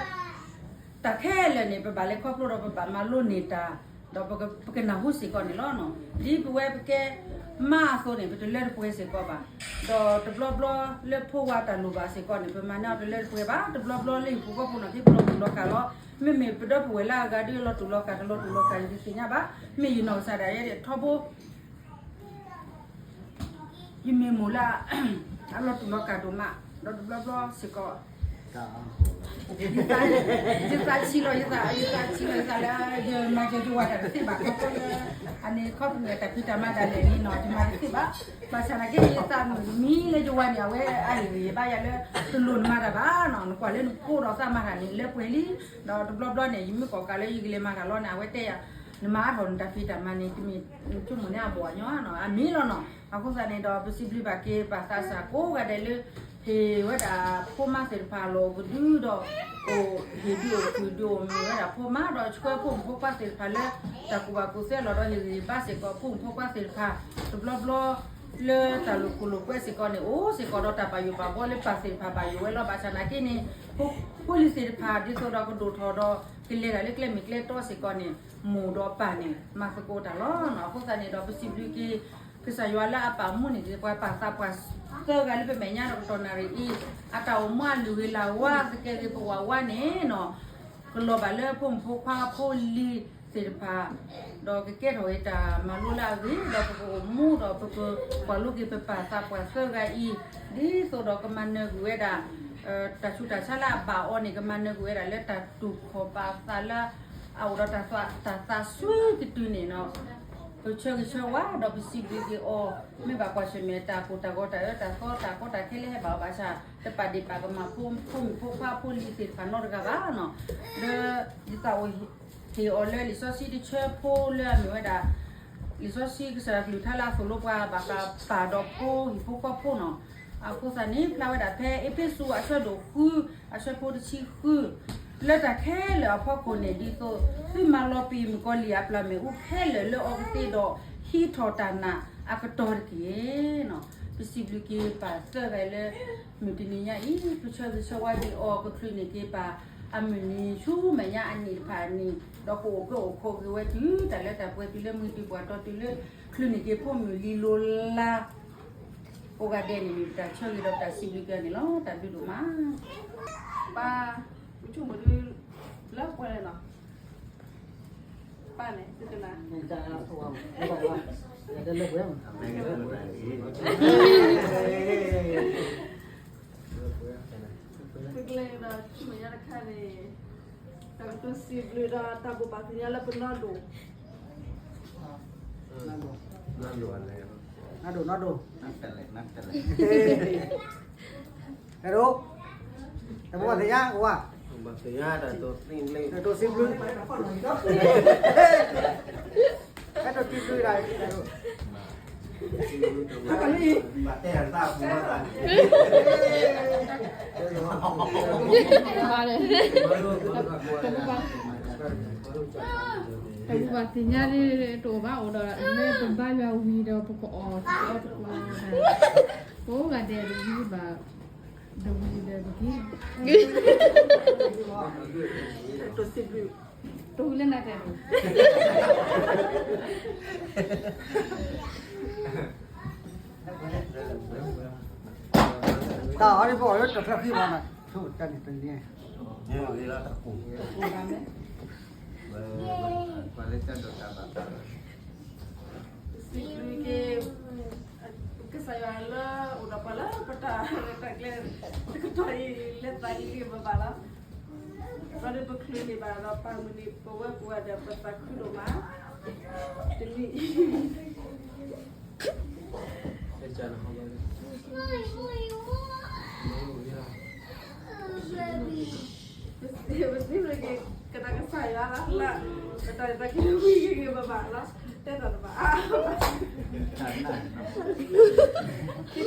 တၢ်ခဲလၢာ်န့ၣ် ပဘၣ်လဲၤခီဖျိဒီးပဘၣ်မၤလိန့ၢ်တၢ် ဒီးပကနၢ်ဟူစ့ၢ်ကီးန့ၣ်လီၤ. ဒ်ပဝဲပကဲမါအသိးန့ၣ် ပတလၢတပှဲၤစ့ၢ်ကီးဘၣ်. ဒီးတဘျီဘျီလၢဖိဝါတၢ်လိၣ်ဘၣ်စ့ၢ်ကီးန့ၣ် ပမၤန့ၢ်အီၤတလၢတပှဲၤဘၣ်. တဘျီဘျီလၢဟံၣ်ပူၤဃီပူၤန့ၣ် က့ပလီၤတူၢ်လီၤကာ်လီၤ. မ့မ့ၢ်ပဒီပုၢ်ဝဲၢ်လၢအဂၤဒုးလီၤတူၢ်လီၤကာ်တလီၤတူၢ်လီၤကာ် ယတသ့ၣ်ညါဘၣ်. မ့ၢ်ယနီၢ်ကစၢ်ဒၣ်ယဲဒၣ်ထီဘိ ယမ့ၢ်မိၢ်လၢ အလီၤတူၢ်လီၤကာ်ဒိၣ်မး ဒီးတဘျီဘျီစ့ၢ်ကီး ယသးဆံးလီၤ ယသး ယသးဆံးလီၤ ယသးလၢ ယမၤစၢၤယဝၤတၢ်တသ့ဘၣ် ခီဖျိလၢ အန့ၣ်ခီဖျိလၢတၢ်ဖံးတၢ်မၤဒၣ်လဲာ်န့ၣ်နီၤ ယမၤတသ့ဘၣ်. ဘၣ်ဆၣ်သနာ်က့ ယသးမုာ်မံလၢယဝၤန့ၣ် အဝဲအဟ့ၣ်ဂံၢ်ဟ့ၣ်ဘါယၤလၢ တလိၣ်နမၤတၢ်ဘၣ်နီၤ နကွၢ်လၢနဖိဒီးသးမၤတၢ်န့ၣ် လၢပှဲၤလံ. ဒီးတဘျီဘျီန့ၣ် ယမ့ၢ်ကိးကးလၢယကလဲၤမၤတၢ်လီၤန့ၣ် အဝဲတဲယၤ နမၤအါထီၣ်နတၢ်ဖံးတၢ်မၤန့ၣ် တမ့ၢ်နဆိကမိၣ်န့ၢ်အဘီၣ်အညီနီၤ အမ့ၢ်လီၤနီၤ. အဃိသတးန့ၣ်ဒီး ပစံးဘျုးဘၣ်က့ၤပၢ်သးစၢ်ကိးဂၤဒဲးလၢ ဟ့ၣ်ဝဲဒၣ်ဖိမါသ့ၣ်တဖၣ်လီၤကဒုဒီး အိၣ်ဟ့ၣ်ဒုးအိၣ်ဃုာ်ဒုးအိၣ်မုာ်ဝဲဒၣ်ဖိမါ ဒီးဆှၢဖိမုၣ်ဖိခွါသ့ၣ်တဖၣ်လၢ တၢ်ကူၣ်ဘၣ်ကူၣ်သ့လီၤဒီး ဟ့ၣ်ဂံၢ်ဟ့ၣ်ဘါစ့ၢ်ကီးဖိမုၣ်ဖိခွါသ့ၣ်တဖၣ် တဘျီဘျီ လၢတၢ်လိာ်ခိၣ်လိာ်ကွဲစ့ၢ်ကီးန့ၣ် အိၣ်စ့ၢ်ကီးဒီးတၢ်ဘၣ်ယိၣ်ဘၣ်ဘှီလၢပၢ်သ့ၣ်တဖၣ်ဘၣ်ယိၣ်ဝဲလီၤ. ဘၣ်ဆၣ်သနာ်က့န့ၣ် ဖိလံၤသ့ၣ်တဖၣ် ဒ်သိးဒီးကဒိၣ်ထီၣ်ဒီး ကလဲၤတၢ်လၢကျဲမ့ၢ်ကျဲတီစ့ၢ်ကီးန့ၣ် မိၢ်ဒီးပၢ်န့ၣ် မၤသကိးတၢ်လီၤ. အဃိသတးန့ၣ်ဒီး ပစံးဘျုးက့ၤ ကစၢ်ယွၤလၢအပာ်မူန့ၢ်က့ၤပှၤပၢ်သးပှၢ်သၢဂၤလၢပမဲာ်ညါဒီးကတီၢ်နၣ်ရံၣ်အံၤ အတၢ်အိၣ်မူအလုၢ်ဂ့ၤလၢ်ဝါ ကကဲဂ့ၤပဝးဝါန့ၣ်နီၤ ကလီၤဘၣ်လၢဖိမုၣ်ဖိခွါဖိလံၤသ့ၣ်တဖၣ် ဒီးကကဲထီၣ်ဝဲတၢ်မၤလိလၢအဂ့ၤ ဒီးပကအိၣ်မူဒီးပကကွၢ်လိက့ၤပပၢ်သးပှၢ်သၢဂၤအံၤ ဒ်သိးဒီးကမၤနၢၤကွံာ်ဝဲဒၣ် တၢ်ဆူးတၢ်ဆါလၢအဘၣ်အီၤန့ၣ် ကမၤနၢၤကွံာ်ဝဲဒၣ်လၢတၢ်တူၢ်ခီၣ်ပာ်သးလၢ အအိၣ်ဒီးတၢ်သးစွံကတုၤန့ၣ်နီၤ ပဆၢဂ့ၤဆၢဝါဒီးပစံးဘျုးက့ၤအီၤ မ့ၢ်ဘၣ်ကွၢ်ဆၢၣ်မဲာ်တၢ်ကိၢ်တၢ်ဂီၤတၢ်အၢတၢ်သီတၢ်ကီတၢ်ခဲလၢဟဲဘၣ်အီၤဘၣ်ဆၣ် တပာ်ဒ့ၣ်ပာ်ကမၣ်ဖိမုၣ်ဖိခွါဖိလံၤသ့ၣ်တဖၣ်နီတဂၤဘၣ်နီၤ ဒီးဒ်သိးအဝဲဟ့ၣ်အီၤလၢလံာ်စီဆှံတဆၢဖိလၢအမ့ၢ်ဝဲဒၣ် လံာ်စီဆှံကစၢ်ယွၤကလုၢ်ကထါလၢအသိၣ်လိပှၤဘၣ်ဃးပၢ်ဒီးဖိဟံၣ်ဖိဃီဖိနီၤ အဃိသတးန့ၣ် ဖျါဝဲဒၣ်ဖဲအ့းဖ့းစူးအဆၢဒိၣ်ဃု အဆၢဖိတဆံဃု လၢတၢ်ခဲလၢာ်အဖီခိၣ်န့ၣ် ဒ်သိးသုမၤလီၤပံာ်မုၣ်ကီၤလံၢ်အပျၢ်မ့ၣ်အူခဲလၢာ်လၢအီကသ့ဒီး ဟံးထီၣ်တၢ်နာ်အကတီၢ်တက့ၢ်နီၤ ပစံးဘျုးက့ၤပၢ်သၢဂၤလၢ မုၢ်တနံၤညါအံၤ ပဆၢဂ့ၤဆၢဝါက့ၤအီၤ ကချုးန့ၢ်က့ၤပၢ်အမုၢ်နံၤဆူမဲာ်ညါအနံၣ်တဖၣ်အနံၣ် ဒီးကအိၣ်ကၢအိၣ်ခိးက့ၤဝဲတုၤတၢ်လၢတၢ်ပှဲၤတုၤလၢမုၢ်တုၤပှၤတီၤတုၤလၢ ချုးန့ၢ်က့ၤဖိမုၣ်လံၤလိၤလး ကိးဂၤဒဲးန့ၣ် မ့ၢ်ပတၢ်ဆၢဂ့ၤဒီးပတၢ်စံးဘျုးက့ၤအီၤန့ၣ်လီၤ. တၢ်ဘျုးဒိၣ်မး ပၢ် ပဆိကမိၣ်ဒုး လၢပှဲၤလီၤနီၤ ပၢ်န့ၣ် သုကနၣ် တၢ်လၢပှဲၤမး, ပကလဲၤဒီးဆူမဲာ်ညါတခါန့ၣ်, တၢ်ကတိၤစံးဘျုးဒီးတၢ်ဘိးဘၣ်သ့ၣ်ညါလၢပနီၢ်ဒိၣ်, နီၢ်ဒိၣ်, နီၢ်ဒိၣ်, တၢ်ဒိၣ်, တၢ်ဘိးဘၣ်သ့ၣ်ညါ, တၢ်တိၤစံးဘျုး, တၢ်တိၤစံးဘျုး, တၢ်ဘိးဘၣ်သ့ၣ်ညါလၢတအိၣ်ဘၣ်အိၣ်ဒီး လၢပဘါယွၤဝံၤဒီးပကအီၣ်တကွီတကွီ, ပအိၣ်ဂၤဒဲးတဝံၤဘၣ်, တဝံၤဒီးတက့ၢ်, တၢ်တိၤစံးဘျုး, တဝံၤလၢနၤတဲ, တၢ်အီၤဒ်ပအီၣ်လၢတၢ်ချၢခံမး, ဆိတၢ်န့ၣ်တန့ၢ်, ပစံးဘျုးက့ၤ ကစၢ်ယွၤလၢအိၣ်ဒီးပှၤလၢပတၢ်ရဲၣ်တၢ်ကျဲၤ တကတီၢ်အံၤ လၢသးဂ့ၤဂ့ၤဘၣ်ဘၣ်လီၤ. ဘၣ်ဒီးပချုးန့ၢ်ဘၣ်ဒီးပၢ်မုၢ်နံၤ ပဝဲကိးဂၤဒဲး ပသးခုဒိၣ်မး, တနံၣ်အံၤ ပစံးဘျုးက့ၤ ကစၢ်ယွၤလၢ ပတၢ်ရဲၣ်တၢ်ကျဲၤဝံၤဂ့ၤဂ့ၤဘၣ်ဘၣ်လီၤ. တဲတၢ်တဘၣ် ခဲ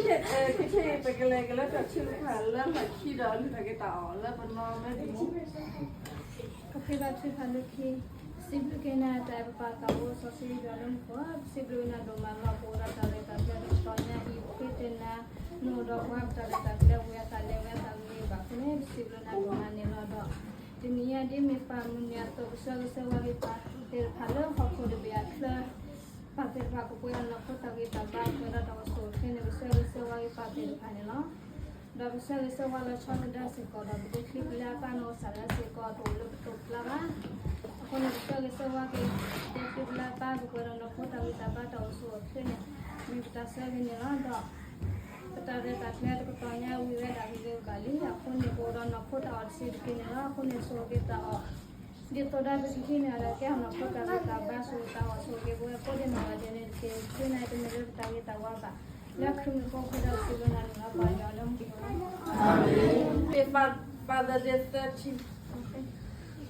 ခဲအံၤ ပကလဲၤက့ၤလၢတၢ်ထုကဖၣ်လၢလီၢ်ခံဒီး လုၢ်ထီၣ်က့ၤတၢ်အီၣ်လၢပနီၢ်မ့ၢ်ဒ်မူ ပဃ့ဘါထုကဖၣ်လၢခံ, ပစံးဘျုးက့ၤနၤ တၢ်အဲၣ်ပပၢ်သးဘိစီဆှံယွၤလၢမူခိၣ်, ပစံးဘျုးနၤဒိၣ်မးလီၤ. ပအိၣ်ဒီးတၢ်ရဲၣ်တၢ်ကျဲၤတကတီၢ်ညါအံၤ ပဃ့တ့ၢ်နၤ, နအိၣ်ဒီးပှၤ ပတၢ်ရဲၣ်တၢ်ကျဲၤဝံၤအသးလဲၤဝဲအသးဂ့ၤဂ့ၤဘၣ်အဃိန့ၣ် ပစံးဘျုးနၤဒိၣ်မးန့ၣ်လီၤ. ဒီး တနံၤအံၤဒ်မ့ၢ်ပၢ်မုၢ်နံၤအသိး ပဆၢဂ့ၤဆၢဝါက့ၤပၢ်သ့ၣ်တဖၣ်လၢဟီၣ်ခိၣ်တဘ့ၣ်အချၢ, ပၢ်သ့ၣ်တဖၣ်ကပှဲၤဒီးနီၢ်ခိတၢ်ဂံၢ်တၢ်ဘါ ပှဲၤဒီးတၢ်အိၣ်ဆူၣ်အိၣ်ချ့န့ၣ် ပဆၢဂ့ၤဆၢဝါက့ၤပၢ်သ့ၣ်တဖၣ်န့ၣ်လီၤ. ဒီးပဆၢဂ့ၤဆၢဝါလီၤဆီဒၣ်တၢ်စ့ၢ်ကီးဒီး ပဒဲချံပလၢအပၢ်နီၢ်ကစၢ်ဒၣ်စ့ၢ်ကီး တအိၣ်လၢပတိၢ်ပကျါဘၣ်. အဃိန့ၣ် ပဆၢဂ့ၤဆၢဝါက့ၤ ပဒဲချံပလၢအပၢ် ပပှဲၤဒီးနီၢ်ခိတၢ်ဂံၢ်တၢ်ဘါတၢ်အိၣ်ဆူၣ်အိၣ်ချ့န့ၣ် မ့ၢ်ပတၢ်ဆၢဂ့ၤန့ၣ်လီၤ. ဒီး ပတၢ်ရဲၣ်တၢ်ကျဲၤတကတီၢ်ညါဝံၤဝဲဒၣ်ဂ့ၤဂ့ၤဘၣ်လံ. အဃိန့ၣ် ပအိၣ်ဒီးနီၢ်ခိတၢ်အီၣ်တဆံးတက့ၢ်န့ၣ်လီၤ. အဃိန့ၣ် ဆိၣ်ဂ့ၤတၢ်အီၣ် ဒ်သိးဒီးပကဟံးန့ၢ်အီၤဒီးကဲထီၣ်နီၢ်ခိတၢ်ဂံၢ်တၢ်ဘါ ဆိၣ်ဂ့ၤတၢ်အီၣ် ဆိၣ်ဂ့ၤပဝဲကိးဒံးနီၢ်ဂၤဒဲးန့ၣ်တက့ၢ်. သုန့ၣ်တမ့ၢ်လၢပတၢ်ဂ့ၤတၢ်ဝါဘၣ်. လၢခရံာ်မံၤအဃိ ပဃ့ဒီးစံးဘျုးနၤန့ၣ်လီၤ ပၢ်ယွၤလၢမူခိၣ်. Happy Father's Day thirteen.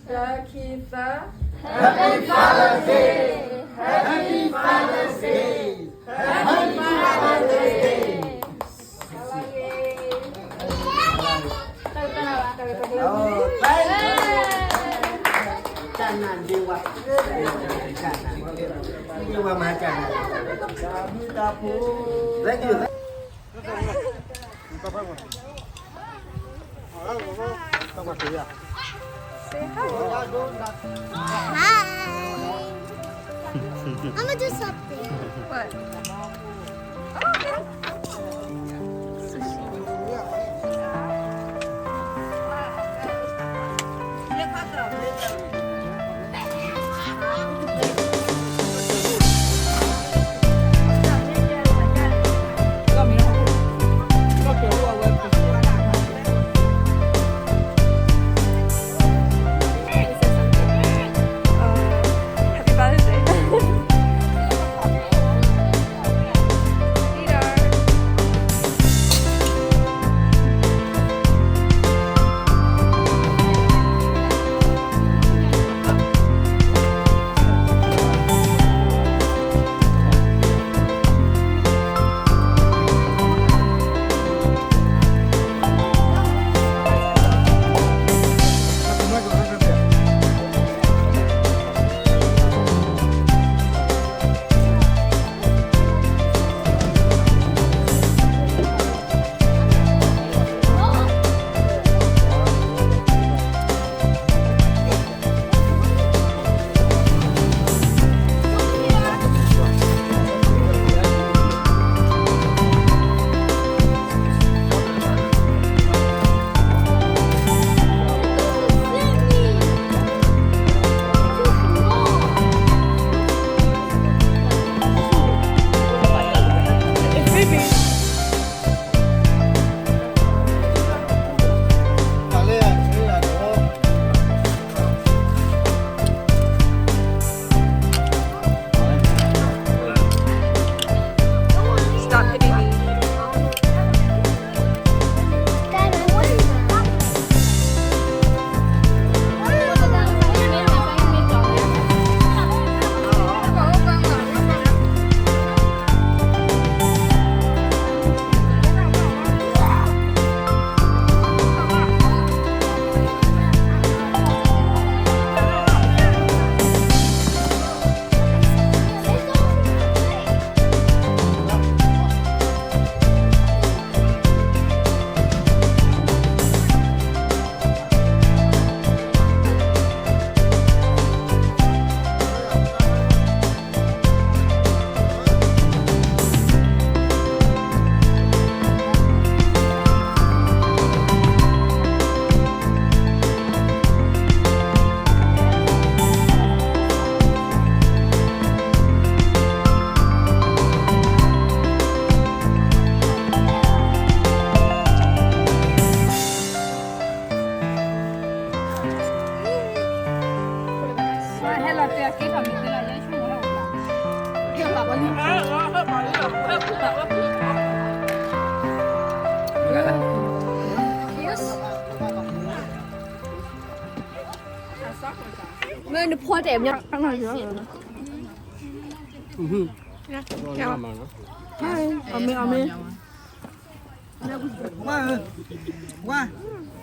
တၢ ခံ သၢ. Happy Father's Day! Happy Father's Day! Happy Father's Day! တၢ်နါဒ့ဝါ, ဒ့ဝါမၤတၢ်နါ, တၢ်ဘျုးတၢ်ဖှိၣ်, thank you. Hi. I'm gonna do something. What? Oh, okay. Sushi. မ့ၢ်နဖီတဲာ်မညီ, အမ့ၢ် အမ့ၢ်, ဝါ, ဝါ,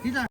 ဒ်တၢ်